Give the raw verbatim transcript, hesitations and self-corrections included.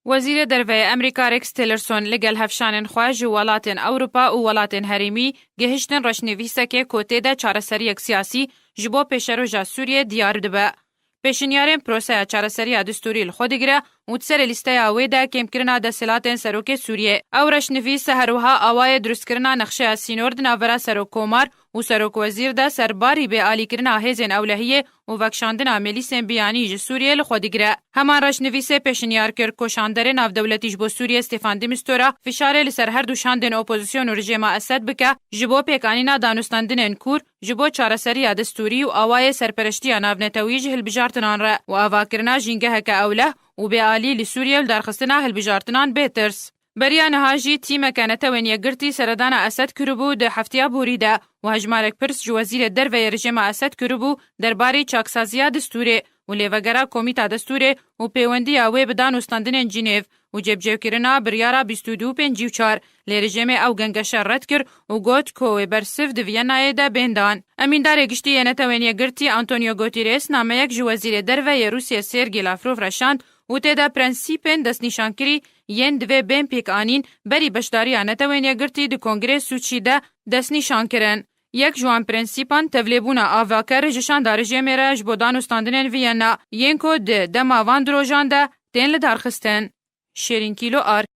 Wezîrê Derve yê Amerîka Rex Tillerson li gel hevşanên xwe ji welatên Ewropa û welatên herêmî gihiştin reşnivîsekê ku tê de çareseriyek siyasî ji bo pêşeroja Sûriyê diyar dibe. Pêşinyarên proseya çareseriya distûrî li xwe digire û di serê lîsteya wê de kêmkirina desthilatên serokê Sûriyê. Ew reşnivîs her wiha awayê dirustkirina nexşeya sînor di navbera serokkomar û serokwezîr de ser barî bêalîkirina hêzên ewlehiyê û vekişandina milîsên biyanî ji Sûriyê li xwe digire. Heman reşnivîsê pêşinyar kir ku şanderê navdewletî ji bo Sûriyê Stefan de Mistura fişarê li ser her du şandên opozîsyon û rejêma Esed bike ji bo pêkanîna danûstandinên kûr ji bo çareseriya destûrî û awayê serpereştiya navnetewî ji hilbijartinan re û avakirina jîngeheke ewleh û bêalî li Sûriyê û lidarxistina hilbijartinan bê tirs. Beriya niha jî tîmeke Netewên Yekgirtî seredana Esed kiribû di heftiya borî de û hejmarek pirs ji Wezîrê Derve yê rejêma Esed kiribû derbarê çaksaziya destûrê û lêvegera Komîta Destûrê û pêwendiya wê bi danûstandinên Cînêv û cêbicêkirina biryara bîst û du pêncî û çar, lê rejêmê ew gengeşe red kir û got ku wê bersiv di Viyanayê de bên dan. Emîndarê Giştî yê Netewên Yekgirtî Antonio Guterres nameyek ji Wezîrê Derve yê Rûsiyê Sergey Lavrov re şand û tê de prensîpên destnîşankirî yên divê bên pêkanîn berî beşdariya Netewên Yekgirtî di Kongrê Sûçî de destnîşan kirin. Yek ji wan prensîpan tevlêbûna avaker ji şanda rejêmê re ji bo danûstandinên Viyana yên ku di dema van di rojan de tên lidarxistin. Şêrîn Kîlo Ark.